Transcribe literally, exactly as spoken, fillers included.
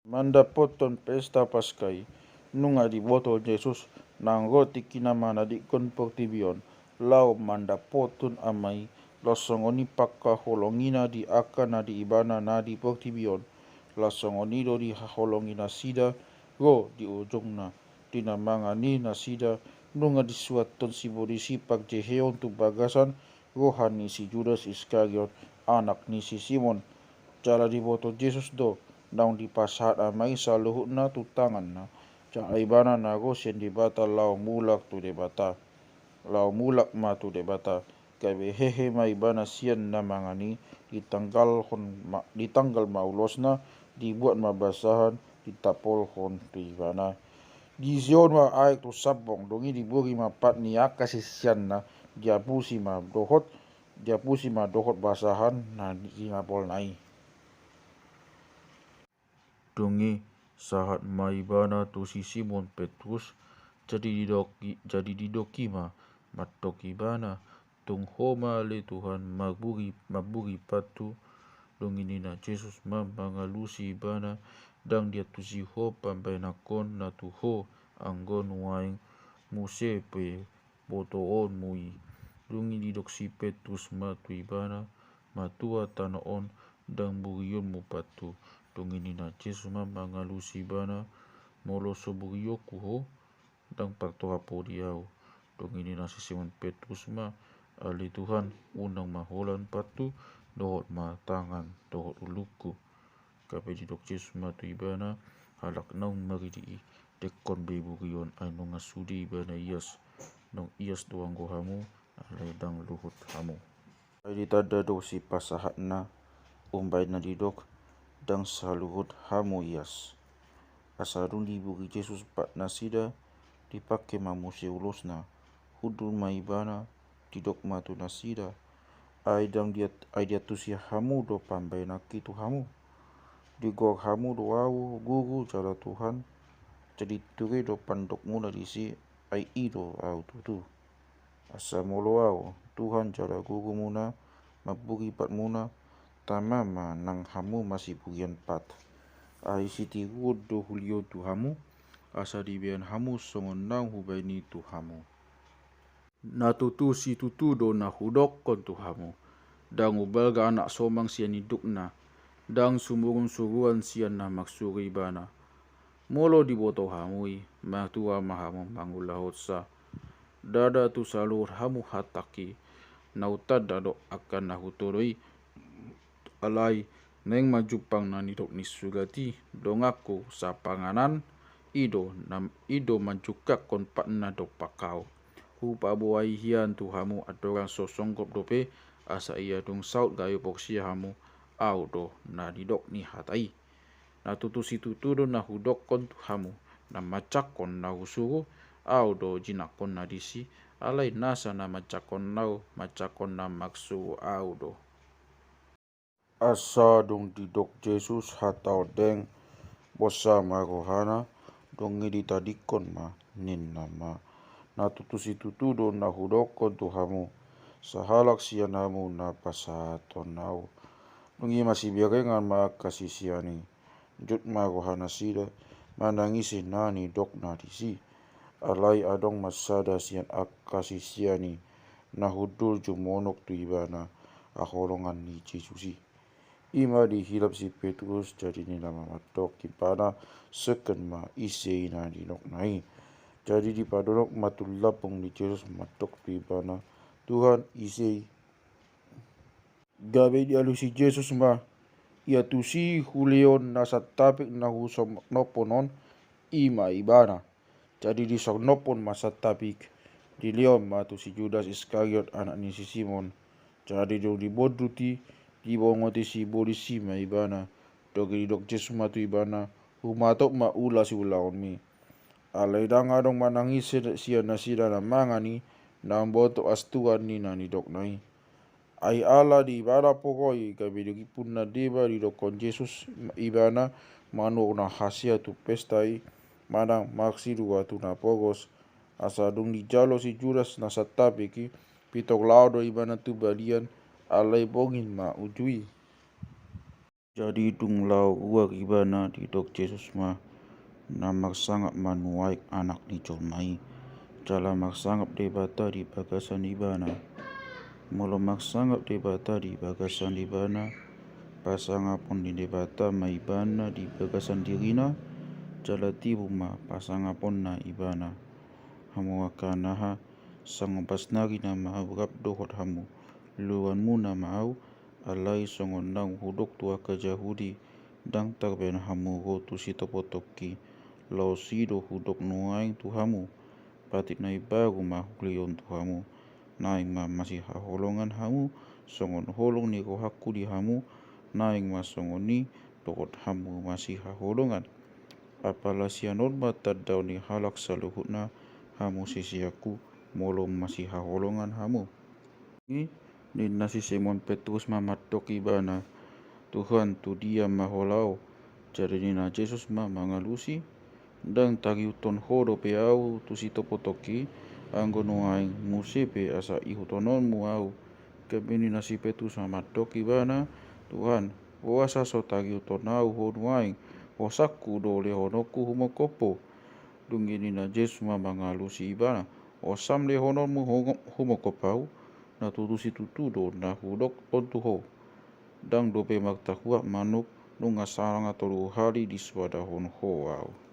Mandapothon pesta Paska i, nunga diboto Jesus, nang ro tingkina manadingkon portibi on, laho mandapothon Ama i, laos songon i pangkaholongina di angka na di Ibana na di portibi on, laos songon i do dihaholongi nasida ro di ujungna. Di na mangan i nasida, nunga disuanhon sibolis i parjeheon tu bagasan roha ni si Judas Iskariot, anak ni si Simon. Jala diboto Jesus do, naung dipasahat Ama i saluhutna tu tanganna. Jala Ibana na ro sian Debata laho mulak tu Debata. Laho mulak ma tu Debata. Gabe hehe ma Ibana sian na mangan i, ditanggalhon ma, ditanggal ma ulosna, dibuat ma basahan, ditapolhon tu Ibana. Diiseon ma aek tu sambong, dung i dibori ma pat ni angka siseanna, diapusi ma dohot, diapusi ma dohot basahan na tinapolna i. Dung i, sahat ma Ibana tu si Simon Petrus, jadi didok i, jadi didok i ma, mandok Ibana, tung Ho ma ale Tuhan, mamburi, mamburi pat tu. Dung i ninna Jesus ma mangalusi Ibana, ndang diantusi Ho pambahenanhon na tu Ho, anggo nuaeng muse pe botoonmu i. Dung i didok si Petrus ma tu Ibana, matua tano on, ndang burionmu pat tu. Dung i ninna Jesus ma mangalusi Ibana, molo so burionku Ho, ndang partohap Ho di ahu. Dung i ninna si Simon Petrus ma, ale Tuhan, unang ma holan pat tu, dohot ma tangan dohot ulungku. Gabe didok Jesus ma tu Ibana, halak naung maridi i, dengkon be burion, ai nunga sude ibana ias. Nunga ias do anggo hamu, alai ndang luhut hamu. Ai ditanda do sipasahatna, umbahen na didok, ndang saluhut hamu ias. Asa dung diburi Jesus pat nasida, dipangke ma muse ulosna, hundul ma Ibana, didok ma tu nasida, ai ndang diat-, ai diantusi hamu do pambahenanki tu hamu. Digoar hamu do ahu Guru jala Tuhan, jadi ture do pandokmuna disi, ai i do ahu tutu. Asa molo ahu Tuhan jala Gurumuna, mamburi patmuna, tama ma nang hamu masiburian pat. Ai sitiruon do hulehon tu hamu, asa dibahen hamu songon naung hubahen i tu hamu. Na tutu situtu do na hudokkon tu hamu, ndang umbalga anak somang sian indukna, ndang sumurung suruan sian na marsuru ibana. Molo diboto hamu i, matua ma hamu mangulahonsa. Ndada tu saluhut hamu hatangki, na hutanda do angka na hutodo i. Alai naeng ma jumpang na nidok ni surat i, donganku sapanganan, i do na, i do manjungkangkon patna dompak ahu. Hupaboa i hian tu hamu andorang so songgop dope, asa ia dung saut gabe porsea hamu, ahu do na nidok ni hata i. Na tutu situtu do na hudokkon tu hamu, na manjangkon na husuru, ahu do jinangkonna disi, alai nasa na manjangkon ahu, manjangkon na marsuru ahu do. Asa dung didok Jesus hata on deng, bosa ma rohana, dung i ditadingkon ma, ninna ma. Na tutu situtu do na hudokkon tu hamu, sahalak sian hamu na pasahathon ahu. Dung i masiberengan ma angka sisean i. Jut ma rohanasida, manang ise na nidokna disi. Alai adong ma sada sian angka sisean i, na hundul jumonok tu ibana, haholongan ni Jesus i. I ma dihilap si Petrus, jadi ninna ma mandok ibana, sengken ma ise i na nidokna i. Jadi dipadonok ma tu lambung ni Jesus mandok tu ibana, Tuhan, ise i? Gabe dialusi Jesus ma, ia tusi hulehon na santapik na husongnophon on, i ma ibana. Jadi disongnophon ma santapik, dilehon ma tu si Judas Iskariot anak ni si Simon. Jadi dung dibondut i, dibongot i sibolis i ma ibana. Dung i didok Jesus ma tu ibana, humatop ma ula siulaonmi. Alai ndang adong manang ise sian nasida na mangan i, na umboto astuan ni na nidokna i. Ai ala di ibana pogos i, gabe dirimpun na deba didokkon Jesus ibana, manurna hasea tu pesta i, manang marsidua tu na pogos. Asa dung dijalo si Judas na santapik i, pintor laho do ibana tu balian, alai bongin ma uju i. Jadi dung laho ruar ibana, didok Jesus ma: Na marsangap ma nuaeng Anak ni jolma i, jala marsangap Debata di bagasan ibana. Molo marsangap Debata di bagasan ibana, pasangapon ni Debata ma ibana di bagasan dirina, jala tibu ma pasangaponna ibana. Hamu angka na hea, sangombas nari nama au rap dohot hamu, luluanmuna ma au. Alai songon naung hudok tu angka Jahudi, ndang tarbaen hamu ro tu sitopotopki. Laos i do hudok nuaeng tu hamu. Patik na imbaru ma hulehon tu hamu. Naeng ma masihaholongan hamu, songon holong ni rohangku di hamu. Naeng ma songon i dohot hamu masihaholongan. Apala sian on ma tandaon ni halak saluhutna hamu siseanku, molo masihaholongan hamu. Ninna si Simon Petrus ma mandok ibana: Tuhan, tu dia ma Ho laho? Jadi ninna Jesus ma mangalusi: Ndang tagihuthon Ho dope Au tu sitopotopki, anggo nuaeng muse pe asa ihuthononmu Au. Gabe ninna si Petrus ma mandok ibana: Tuhan, boasa so tagihuthon Au Ho nuaeng? Hosangku do lehononku humongkop Ho. Dung i ninna Jesus ma mangalusi ibana: Hosam lehononmu humongkop Au? Na tutu situtu do na hudok on tu ho. Ndang dope martahuat manuk, nunga sanga tolu hali disoadahon ho Au.